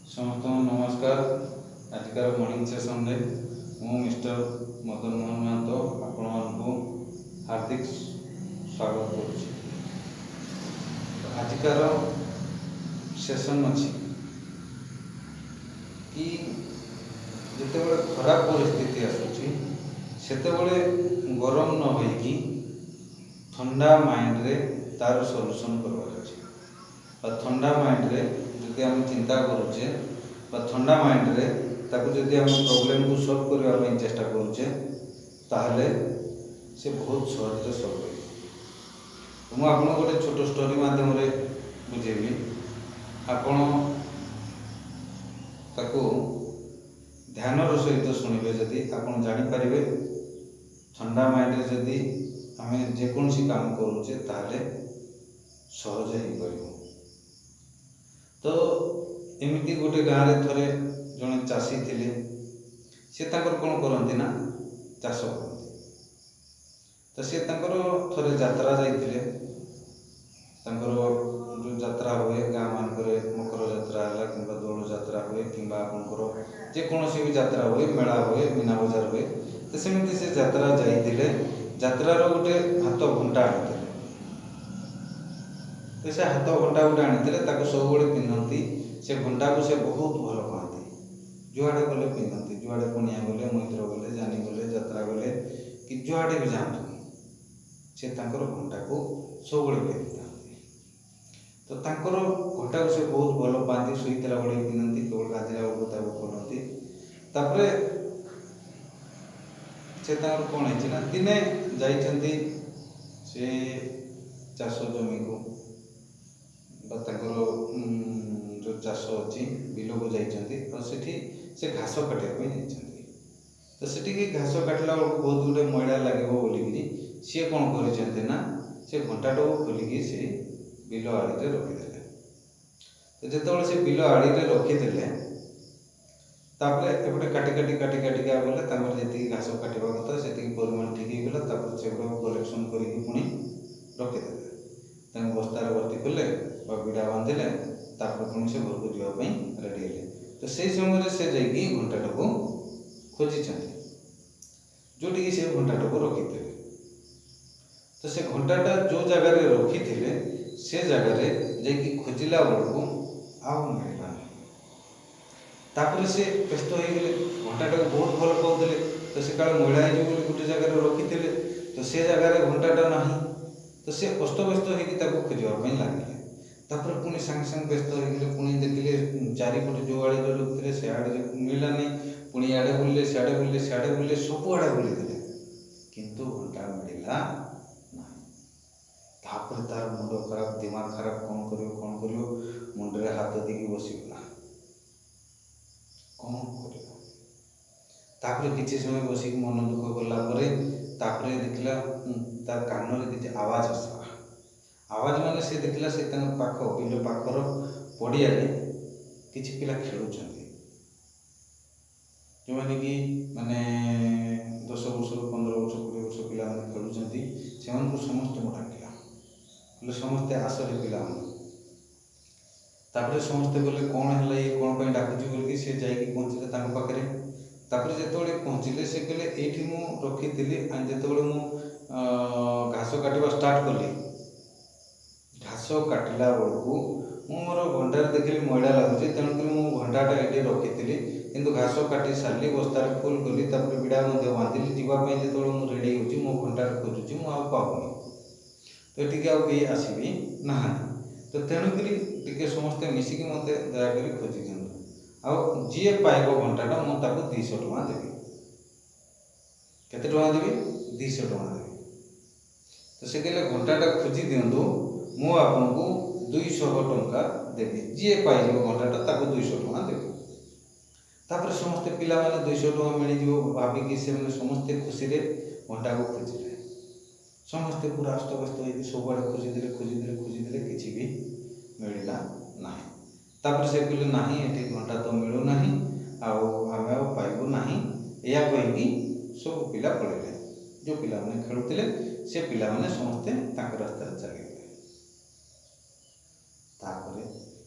ସମସ୍ତଙ୍କୁ ନମସ୍କାର। ଆଜିକାର ମର୍ଣ୍ଣିଂ ସେସନରେ ମୁଁ ମିଷ୍ଟର ମଦନ ମୋହନ ମହାନ୍ତ ଆପଣମାନଙ୍କୁ ହାର୍ଦ୍ଦିକ ସ୍ୱାଗତ କରୁଛି। ଆଜିକାର ସେସନ୍ ଅଛି କି ଯେତେବେଳେ ଖରାପ ପରିସ୍ଥିତି ଆସୁଛି, ସେତେବେଳେ ଗରମ ନ ହୋଇକି ଥଣ୍ଡା ମାଇଣ୍ଡରେ ତାର ସଲ୍ୟୁସନ୍ କରିବାର ଅଛି, ବା ଥଣ୍ଡା ମାଇଣ୍ଡରେ ଯଦି ଆମେ ଚିନ୍ତା କରୁଛେ ବା ଥଣ୍ଡା ମାଇଣ୍ଡରେ ତାକୁ ଯଦି ଆମେ ପ୍ରୋବ୍ଲେମକୁ ସଲ୍ଭ କରିବା ପାଇଁ ଚେଷ୍ଟା କରୁଛେ, ତାହେଲେ ସେ ବହୁତ ସହଜରେ ସଲ୍ଭ ହୋଇଯିବ। ମୁଁ ଆପଣଙ୍କୁ ଗୋଟେ ଛୋଟ ଷ୍ଟୋରି ମାଧ୍ୟମରେ ବୁଝେଇବି। ଆପଣ ତାକୁ ଧ୍ୟାନର ସହିତ ଶୁଣିବେ ଯଦି, ଆପଣ ଜାଣିପାରିବେ ଥଣ୍ଡା ମାଇଣ୍ଡରେ ଯଦି ଆମେ ଯେକୌଣସି କାମ କରୁଛେ, ତାହେଲେ ସହଜ ହେଇପାରିବ। ତ ଏମିତି ଗୋଟେ ଗାଁରେ ଥରେ ଜଣେ ଚାଷୀ ଥିଲେ। ସେ ତାଙ୍କର କ'ଣ କରନ୍ତି ନା, ଚାଷ କରନ୍ତି। ତ ସେ ତାଙ୍କର ଥରେ ଯାତ୍ରା ଯାଇଥିଲେ। ତାଙ୍କର ଯେଉଁ ଯାତ୍ରା ହୁଏ ଗାଁ ମାନଙ୍କରେ, ମକର ଯାତ୍ରା ହେଲା କିମ୍ବା ଦୋଳ ଯାତ୍ରା ହୁଏ କିମ୍ବା ଆପଣଙ୍କର ଯେକୌଣସି ବି ଯାତ୍ରା ହୁଏ, ମେଳା ହୁଏ, ମୀନା ବଜାର ହୁଏ, ତ ସେମିତି ସେ ଯାତ୍ରା ଯାଇଥିଲେ। ଯାତ୍ରାର ଗୋଟେ ହାତ ଘଣ୍ଟା ଆଣିଥିଲେ। ତ ସେ ହାତ ଘଣ୍ଟା ଗୋଟେ ଆଣିଥିଲେ, ତାକୁ ସବୁବେଳେ ପିନ୍ଧନ୍ତି। ସେ ଘଣ୍ଟାକୁ ସେ ବହୁତ ଭଲ ପାଆନ୍ତି। ଯୁଆଡ଼େ ଗଲେ ପିନ୍ଧନ୍ତି। ଯୁଆଡ଼େ କୁଣିଆ ଗଲେ, ମୈତ୍ର ଗଲେ, ଜାନି ଗଲେ, ଯାତ୍ରା ଗଲେ କି ଯୁଆଡ଼େ ବି ଯାଆନ୍ତୁ, ସେ ତାଙ୍କର ଘଣ୍ଟାକୁ ସବୁବେଳେ ପିନ୍ଧିଥାନ୍ତି। ତ ତାଙ୍କର ଘଣ୍ଟାକୁ ସେ ବହୁତ ଭଲ ପାଆନ୍ତି। ଶୋଇଥିଲା ବେଳେ ପିନ୍ଧନ୍ତି, କେବଳ ଗାଧୋଇଲା ବେଳକୁ ତାକୁ ଖୋଲନ୍ତି। ତାପରେ ସେ ତାଙ୍କର କ'ଣ ହେଇଛି ନା, ଦିନେ ଯାଇଛନ୍ତି ସେ ଚାଷ ଜମିକୁ ବା ତାଙ୍କର ଯେଉଁ ଚାଷ ଅଛି ବିଲକୁ ଯାଇଛନ୍ତି, ଆଉ ସେଠି ସେ ଘାସ କାଟିବା ପାଇଁ ଯାଇଛନ୍ତି। ତ ସେଠିକି ଘାସ କାଟିଲା ବେଳକୁ ବହୁତ ଗୁଡ଼ିଏ ମଇଳା ଲାଗିବ ବୋଲିକିରି ସିଏ କ'ଣ କରିଛନ୍ତି ନା, ସେ ଘଣ୍ଟାଟାକୁ ଖୋଲିକି ସେ ବିଲ ଆଳିରେ ରଖିଦେଲେ। ତ ଯେତେବେଳେ ସେ ବିଲ ଆଳିରେ ରଖିଦେଲେ, ତାପରେ ଏପଟେ କାଟି କାଟି କାଟି କାଟିକା ଗଲେ। ତାଙ୍କର ଯେତିକି ଘାସ କାଟିବା କଥା ସେତିକି ପରିମାଣ ଠିକ୍ ହେଇଗଲା। ତାପରେ ସେଗୁଡ଼ାକୁ କଲେକ୍ସନ୍ କରିକି ପୁଣି ରଖିଦେଲେ, ତାଙ୍କୁ ବସ୍ତାରେ ଭର୍ତ୍ତି କଲେ ବା ବିଡ଼ା ବାନ୍ଧିଲେ। ତାପରେ ପୁଣି ସେ ଘରକୁ ଯିବା ପାଇଁ ରେଡ଼ି ହେଲେ। ତ ସେଇ ସମୟରେ ସେ ଯାଇକି ଘଣ୍ଟାଟାକୁ ଖୋଜିଛନ୍ତି, ଯେଉଁଠିକି ସେ ଘଣ୍ଟାଟାକୁ ରଖିଥିଲେ। ତ ସେ ଘଣ୍ଟାଟା ଯେଉଁ ଜାଗାରେ ରଖିଥିଲେ, ସେ ଜାଗାରେ ଯାଇକି ଖୋଜିଲା ବେଳକୁ ଆଉ ମିଳିଲା ନାହିଁ। ତାପରେ ସେ ବ୍ୟସ୍ତ ହୋଇଗଲେ। ଘଣ୍ଟାଟାକୁ ବହୁତ ଭଲ ପାଉଥିଲେ, ତ ସେ କାଳେ ମଇଳା ହେଇଯିବ ବୋଲି ଗୋଟେ ଜାଗାରେ ରଖିଥିଲେ। ତ ସେ ଜାଗାରେ ଘଣ୍ଟାଟା ନାହିଁ। ତ ସେ ଅସ୍ତବ୍ୟସ୍ତ ହେଇକି ତାକୁ ଖୋଜିବା ପାଇଁ ଲାଗିଲେ। ତାପରେ ପୁଣି ସାଙ୍ଗେ ସାଙ୍ଗେ ବ୍ୟସ୍ତ ହେଇଗଲେ। ପୁଣି ଦେଖିଲେ ଚାରିପଟେ, ଯେଉଁ ଆଡ଼ିରେ ରଖିଥିଲେ ସେଆଡ଼େ ମିଳିଲାନି। ପୁଣି ଇଆଡ଼େ ବୁଲିଲେ, ସିଆଡ଼େ ବୁଲିଲେ, ସିଆଡ଼େ ବୁଲିଲେ, ସବୁଆଡ଼େ ବୁଲିଦେଲେ, କିନ୍ତୁ ଘଣ୍ଟା ମିଳିଲା ନାହିଁ। ତାପରେ ତାର ମୁଣ୍ଡ ଖରାପ, ଦିମାଗ ଖରାପ। କ'ଣ କରିବ, କ'ଣ କରିବ, ମୁଣ୍ଡରେ ହାତ ଦେଇକି ବସିଗଲା, କ'ଣ କରିବ? ତାପରେ କିଛି ସମୟ ବସିକି ମନ ଦୁଃଖ କଲା ପରେ, ତାପରେ ଦେଖିଲା ତା କାନରେ କିଛି ଆୱାଜ ଆସିଲା। ଆୱାଜ ମାନେ ସେ ଦେଖିଲା ସେ ତାଙ୍କ ପାଖ ବିଲ ପାଖର ପଡ଼ିଆରେ କିଛି ପିଲା ଖେଳୁଛନ୍ତି, ଯେଉଁମାନେ କି ମାନେ 10 ବର୍ଷ, 15 ବର୍ଷ, 20 ବର୍ଷ ପିଲାମାନେ ଖେଳୁଛନ୍ତି। ସେମାନଙ୍କୁ ସମସ୍ତଙ୍କୁ ଡାକିଲା, କହିଲେ, "ସମସ୍ତେ ଆସରେ ପିଲାମାନେ।" ତାପରେ ସମସ୍ତେ ଗଲେ। କ'ଣ ହେଲା, ଇଏ କ'ଣ ପାଇଁ ଡାକୁଛି ବୋଲିକି ସେ ଯାଇକି ପହଞ୍ଚିଲେ ତାଙ୍କ ପାଖରେ। ତାପରେ ଯେତେବେଳେ ପହଞ୍ଚିଲେ, ସେ କହିଲେ, "ଏଇଠି ମୁଁ ରଖିଥିଲି। ଯେତେବେଳେ ମୁଁ ଘାସ କାଟିବା ଷ୍ଟାର୍ଟ କଲି, ଘାସ କାଟିଲା ବେଳକୁ ମୁଁ ମୋର ଘଣ୍ଟାରେ ଦେଖିଲି ମଇଳା ଲାଗୁଛି। ତେଣୁକରି ମୁଁ ଘଣ୍ଟାଟା ଏଇଠି ରଖିଥିଲି। କିନ୍ତୁ ଘାସ କାଟି ସାରିଲି, ବସ୍ତାରେ ଫୁଲ୍ କଲି, ତାପରେ ବିଡ଼ା ମଧ୍ୟ ବାନ୍ଧିଲି। ଯିବା ପାଇଁ ଯେତେବେଳେ ମୁଁ ରେଡ଼ି ହେଉଛି, ମୋ ଘଣ୍ଟାରେ ଖୋଜୁଛି, ମୁଁ ଆଉ ପାଉନି। ତ ଏଠିକି ଆଉ କେହି ଆସିବି ନାହାନ୍ତି। ତ ତେଣୁକରି ଟିକେ ସମସ୍ତେ ମିଶିକି ମୋତେ ଦୟାକରି ଖୋଜି ଦିଅନ୍ତୁ। ଆଉ ଯିଏ ପାଇବ ଘଣ୍ଟାଟା, ମୁଁ ତାକୁ 200 ଟଙ୍କା ଦେବି।" କେତେ ଟଙ୍କା ଦେବି? 200 ଟଙ୍କା ଦେବି। ତ ସେ କହିଲେ, "ଘଣ୍ଟାଟା ଖୋଜି ଦିଅନ୍ତୁ, ମୁଁ ଆପଣଙ୍କୁ 200 ଟଙ୍କା ଦେବି। ଯିଏ ପାଇଯିବ ଘଣ୍ଟାଟା, ତାକୁ 200 ଟଙ୍କା ଦେବି।" ତାପରେ ସମସ୍ତେ ପିଲାମାନେ 200 ଟଙ୍କା ମିଳିଯିବ ଭାବିକି ସେମାନେ ସମସ୍ତେ ଖୁସିରେ ଘଣ୍ଟାକୁ ଖୋଜିଲେ। ସମସ୍ତେ ପୁରା ଅସ୍ତବ୍ୟସ୍ତ ହେଇକି ସବୁଆଡ଼େ ଖୋଜିଦେଲେ, ଖୋଜିଦେଲେ, ଖୋଜିଦେଲେ, କିଛି ବି ମିଳିଲା ନାହିଁ। ତାପରେ ସେ କହିଲେ, "ନାହିଁ, ଏଠି ଘଣ୍ଟା ତ ମିଳୁନାହିଁ, ଆଉ ଆମେ ଆଉ ପାଇବୁ ନାହିଁ।" ଏହା କହିକି ସବୁ ପିଲା ପଳେଇଲେ। ଯେଉଁ ପିଲାମାନେ ଖେଳୁଥିଲେ, ସେ ପିଲାମାନେ ସମସ୍ତେ ତାଙ୍କ ରାସ୍ତାରେ ଚାଲିଗଲେ। ତାପରେ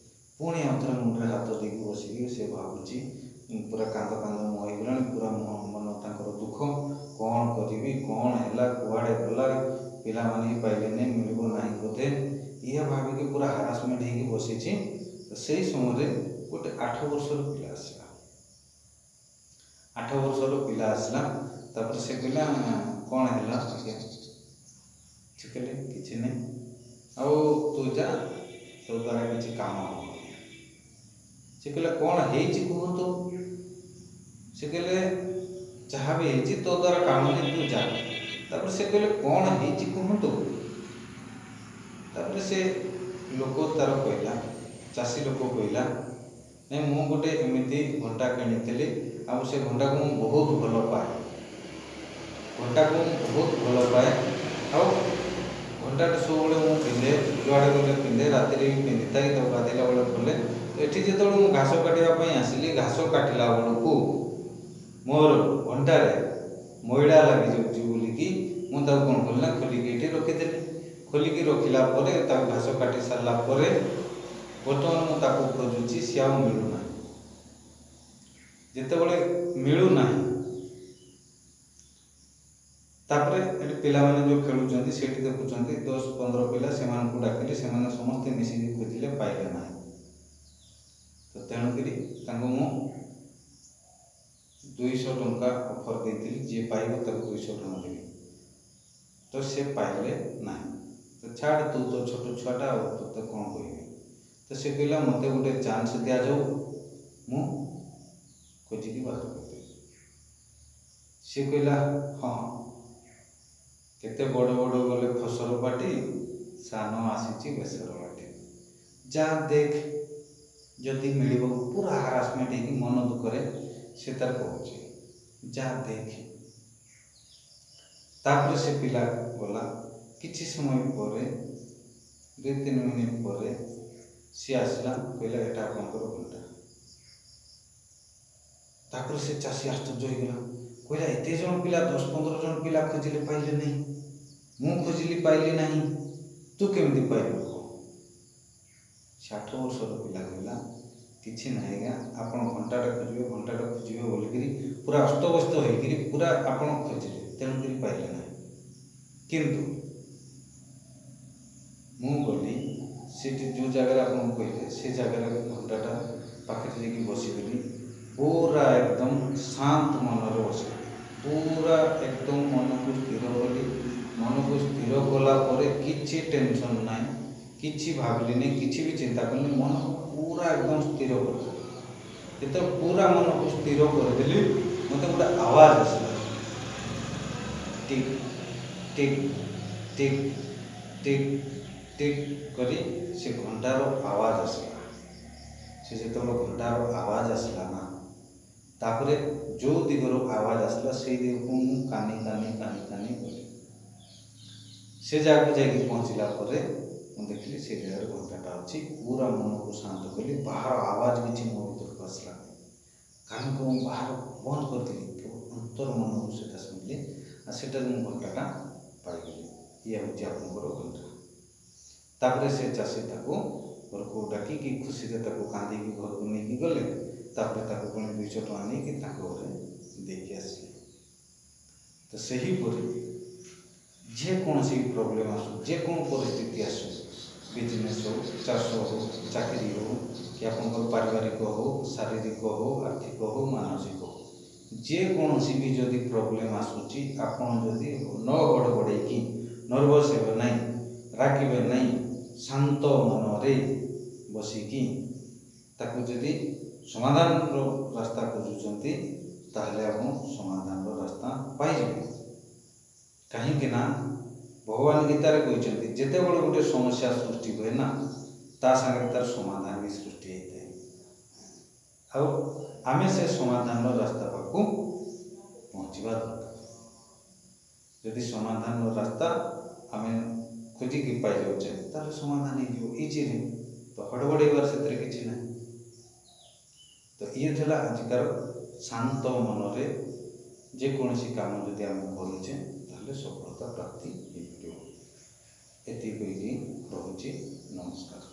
ପୁଣି ଆଉ ଥରେ ମୁଣ୍ଡରେ ହାତ ଦେଇକି ବସିକି ସେ ଭାବୁଛି, ପୁରା କାନ୍ଦ କାନ୍ଦ ମୁହଁ ହେଇଗଲାଣି, ପୁରା ମନ ତାଙ୍କର ଦୁଃଖ। କ'ଣ କରିବି, କ'ଣ ହେଲା, କୁଆଡ଼େ ଗଲା, ପିଲାମାନେ ବି ପାଇଲେନି, ମିଳିବ ନାହିଁ ବୋଧେ, ଇଏ ଭାବିକି ପୁରା ହାରାସମେଣ୍ଟ ହେଇକି ବସିଛି। ତ ସେଇ ସମୟରେ ଗୋଟେ 8 ବର୍ଷର ପିଲା ଆସିଲା। 8 ବର୍ଷର ପିଲା ଆସିଲା। ତାପରେ ସେ କହିଲା, କ'ଣ ହେଲା ଆଜ୍ଞା? ସେ କହିଲେ, କିଛି ନାହିଁ, ଆଉ ତୁ ଯା, ତୋ ଦ୍ୱାରା କିଛି କାମ ହେବନି। ସେ କହିଲା, କ'ଣ ହେଇଛି କୁହନ୍ତୁ। ସେ କହିଲେ, ଯାହା ବି ହେଇଛି ତୋ ଦ୍ୱାରା କାମ ନାହିଁ, ତୁ ଯା। ତାପରେ ସେ କହିଲେ, କ'ଣ ହେଇଛି କୁହନ୍ତୁ। ତାପରେ ସେ ଲୋକ ତାର କହିଲା, ଚାଷୀ ଲୋକ କହିଲା, ନାଇଁ, ମୁଁ ଗୋଟେ ଏମିତି ଘଣ୍ଟା କିଣିଥିଲି ଆଉ ସେ ଘଣ୍ଟାକୁ ମୁଁ ବହୁତ ଭଲ ପାଏ, ଘଣ୍ଟାକୁ ମୁଁ ବହୁତ ଭଲ ପାଏ, ଆଉ ଘଣ୍ଟାଟା ସବୁବେଳେ ମୁଁ ପିନ୍ଧେ, ଯୁଆଡ଼େ ଗଲେ ପିନ୍ଧେ, ରାତିରେ ବି ପିନ୍ଧିଥାଏ, ତାକୁ ଗାଧୋଇଲା ବେଳେ ଖୋଲେ। ଏଠି ଯେତେବେଳେ ମୁଁ ଘାସ କାଟିବା ପାଇଁ ଆସିଲି, ଘାସ କାଟିଲା ବେଳକୁ ମୋର ଘଣ୍ଟାରେ ମଇଳା ଲାଗିଯାଉଛି ବୋଲିକି ମୁଁ ତାକୁ କ'ଣ କଲି ନା ଖୋଲିକି ଏଠି ରଖିଦେଲି। ଖୋଲିକି ରଖିଲା ପରେ, ତାକୁ ଘାସ କାଟି ସାରିଲା ପରେ ବର୍ତ୍ତମାନ ମୁଁ ତାକୁ ଖୋଜୁଛି, ସିଏ ଆଉ ମିଳୁନାହିଁ। ଯେତେବେଳେ ମିଳୁନାହିଁ, ତାପରେ ଏଠି ପିଲାମାନେ ଯେଉଁ ଖେଳୁଛନ୍ତି ସେଇଠି ଦେଖୁଛନ୍ତି 10-15 ପିଲା, ସେମାନଙ୍କୁ ଡାକିଲି, ସେମାନେ ସମସ୍ତେ ମିଶିକି ଖୋଜିଲେ, ପାଇଲେ ନାହିଁ। ତ ତେଣୁକରି ତାଙ୍କୁ ମୁଁ 200 ଟଙ୍କା ଅଫର୍ ଦେଇଥିଲି, ଯିଏ ପାଇବ ତାକୁ 200 ଟଙ୍କା ଦେବି। ତ ସେ ପାଇଲେ ନାହିଁ। ତ ଛାଡ଼, ତୁ ତ ଛୋଟ ଛୁଆଟା, ଆଉ ତୋତେ କ'ଣ କହିବି। ତ ସେ କହିଲା, ମୋତେ ଗୋଟେ ଚାନ୍ସ ଦିଆଯାଉ, ମୁଁ ଖୋଜିକି ବାହାର କରିଦେବି। ସିଏ କହିଲା, ହଁ, କେତେ ବଡ଼ ବଡ଼ ଗଲେ ଫସର ପାଟି, ସାନ ଆସିଛି ବେସର ବାଟି, ଯା ଦେଖ ଯଦି ମିଳିବ। ପୁରା ହାରାସମେଣ୍ଟ ହେଇକି ମନ ଦୁଃଖରେ ସେ ତାର କହୁଛି, ଯା ଦେଖ। ତାପରେ ସେ ପିଲା ଗଲା। କିଛି ସମୟ ପରେ, 2-3 ମିନିଟ୍ ପରେ ସିଏ ଆସିଲା, କହିଲା, ଏଇଟା ଆପଣଙ୍କର ଘଣ୍ଟା। ତାପରେ ସେ ଚାଷୀ ଆଶ୍ଚର୍ଯ୍ୟ ହେଇଗଲା, କହିଲା, ଏତେ ଜଣ ପିଲା, 10-15 ଜଣ ପିଲା ଖୋଜିଲେ ପାଇଲେ ନାହିଁ, ମୁଁ ଖୋଜିଲି ପାଇଲି ନାହିଁ, ତୁ କେମିତି ପାଇଲୁ କହ? ସେ 8 ବର୍ଷର ପିଲା କହିଲା, କିଛି ନାହିଁ ଆଜ୍ଞା, ଆପଣ ଘଣ୍ଟାଟା ଖୋଜିବେ ଘଣ୍ଟାଟା ଖୋଜିବେ ବୋଲିକିରି ପୁରା ଅସ୍ତବ୍ୟସ୍ତ ହେଇକିରି ପୁରା ଆପଣ ଖୋଜିଲେ, ତେଣୁକରି ପାଇଲେ ନାହିଁ। କିନ୍ତୁ ମୁଁ ଗଲି ସେଠି, ଯେଉଁ ଜାଗାରେ ଆପଣଙ୍କୁ କହିଲେ ସେ ଜାଗାରେ ଘଣ୍ଟାଟା ପାଖରେ ଯାଇକି ବସିଗଲି, ପୁରା ଏକଦମ ଶାନ୍ତ ମନରେ ବସିଗଲି, ପୁରା ଏକଦମ ମନକୁ ସ୍ଥିର କଲି। ମନକୁ ସ୍ଥିର କଲା ପରେ କିଛି ଟେନସନ୍ ନାହିଁ, କିଛି ଭାବିଲିନି, କିଛି ବି ଚିନ୍ତା କଲିନି, ମନକୁ ପୁରା ଏକଦମ ସ୍ଥିର କରିଦେଲି। ଯେତେବେଳେ ପୁରା ମନକୁ ସ୍ଥିର କରିଦେଲି, ମୋତେ ଗୋଟେ ଆୱାଜ ଆସିଲା, ଟିକ୍ ଟିକ୍ ଟିକ୍ ଟିକ୍ ଟିକ୍ କରି ସେ ଘଣ୍ଟାର ଆୱାଜ ଆସିଲା। ସେ ଯେତେବେଳେ ଘଣ୍ଟାର ଆୱାଜ ଆସିଲା ନା, ତାପରେ ଯେଉଁ ଦିଗରୁ ଆୱାଜ ଆସିଲା ସେଇ ଦିଗକୁ ମୁଁ କାନି କାନି କାନି କାନି ଗଲି। ସେ ଜାଗାକୁ ଯାଇକି ପହଞ୍ଚିଲା ପରେ ମୁଁ ଦେଖିଲି ସେ ଜାଗାରେ ଘଣ୍ଟାଟା ଅଛି। ପୁରା ମନକୁ ଶାନ୍ତ କଲି, ବାହାର ଆୱାଜ କିଛି ମୋ ଭିତରକୁ ଆସିଲା ନାହିଁ, କାନକୁ ମୁଁ ବାହାର ବନ୍ଦ କରିଦେଲି, କେବଳ ଅନ୍ତର ମନକୁ ସେଇଟା ଶୁଣିଲି, ଆଉ ସେଟାରେ ମୁଁ ଘଣ୍ଟାଟା ପାଇଗଲି। ଇଏ ହେଉଛି ଆପଣଙ୍କର ଘଣ୍ଟା। ତାପରେ ସେ ଚାଷୀ ତାକୁ ଘରକୁ ଡାକିକି ଖୁସିରେ ତାକୁ କାନ୍ଦିକି ଘରକୁ ନେଇକି ଗଲେ। ତାପରେ ତାକୁ ପୁଣି 200 ଟଙ୍କା ନେଇକି ତାଙ୍କ ଘରେ ଦେଇକି ଆସିଲେ। ତ ସେହିପରି ଯେକୌଣସି ପ୍ରୋବ୍ଲେମ୍ ଆସୁ, ଯେକୌଣସି ପରିସ୍ଥିତି ଆସୁ, ବିଜନେସ୍ ହେଉ, ଚାଷ ହେଉ, ଚାକିରି ହେଉ, କି ଆପଣଙ୍କର ପାରିବାରିକ ହେଉ, ଶାରୀରିକ ହେଉ, ଆର୍ଥିକ ହେଉ, ମାନସିକ ହେଉ, ଯେକୌଣସି ବି ଯଦି ପ୍ରୋବ୍ଲେମ୍ ଆସୁଛି, ଆପଣ ଯଦି ନ ଗଡ଼ବଡ଼େଇକି, ନର୍ଭସ୍ ହେବେ ନାହିଁ, ରାଗିବେ ନାହିଁ, ଶାନ୍ତ ମନରେ ବସିକି ତାକୁ ଯଦି ସମାଧାନର ରାସ୍ତା ଖୋଜୁଛନ୍ତି, ତାହେଲେ ଆପଣ ସମାଧାନର ରାସ୍ତା ପାଇଯିବେ। କାହିଁକି ନା ଭଗବାନ ଗୀତାରେ କହିଛନ୍ତି, ଯେତେବେଳେ ଗୋଟେ ସମସ୍ୟା ସୃଷ୍ଟି ହୁଏ ନା, ତା ସାଙ୍ଗରେ ତାର ସମାଧାନ ବି ସୃଷ୍ଟି ହେଇଥାଏ, ଆଉ ଆମେ ସେ ସମାଧାନର ରାସ୍ତା ପାଖକୁ ପହଞ୍ଚିବା ଦରକାର। ଯଦି ସମାଧାନର ରାସ୍ତା ଆମେ ଖୋଜିକି ପାଇଯାଉଛେ, ତାହେଲେ ସମାଧାନ ହେଇଯିବ ଇଜିଲି। ତ ହଡ଼ବଡ଼େଇବାର ସେଥିରେ କିଛି ନାହିଁ। ତ ଇଏ ଥିଲା ଆଜିକାର ଶାନ୍ତ ମନରେ ଯେକୌଣସି କାମ ଯଦି ଆମେ କରୁଛେ, ତାହେଲେ ସଫଳତା ପ୍ରାପ୍ତି ହେଇପାରିବ। ଏତିକି କହିକି ରହୁଛି, ନମସ୍କାର।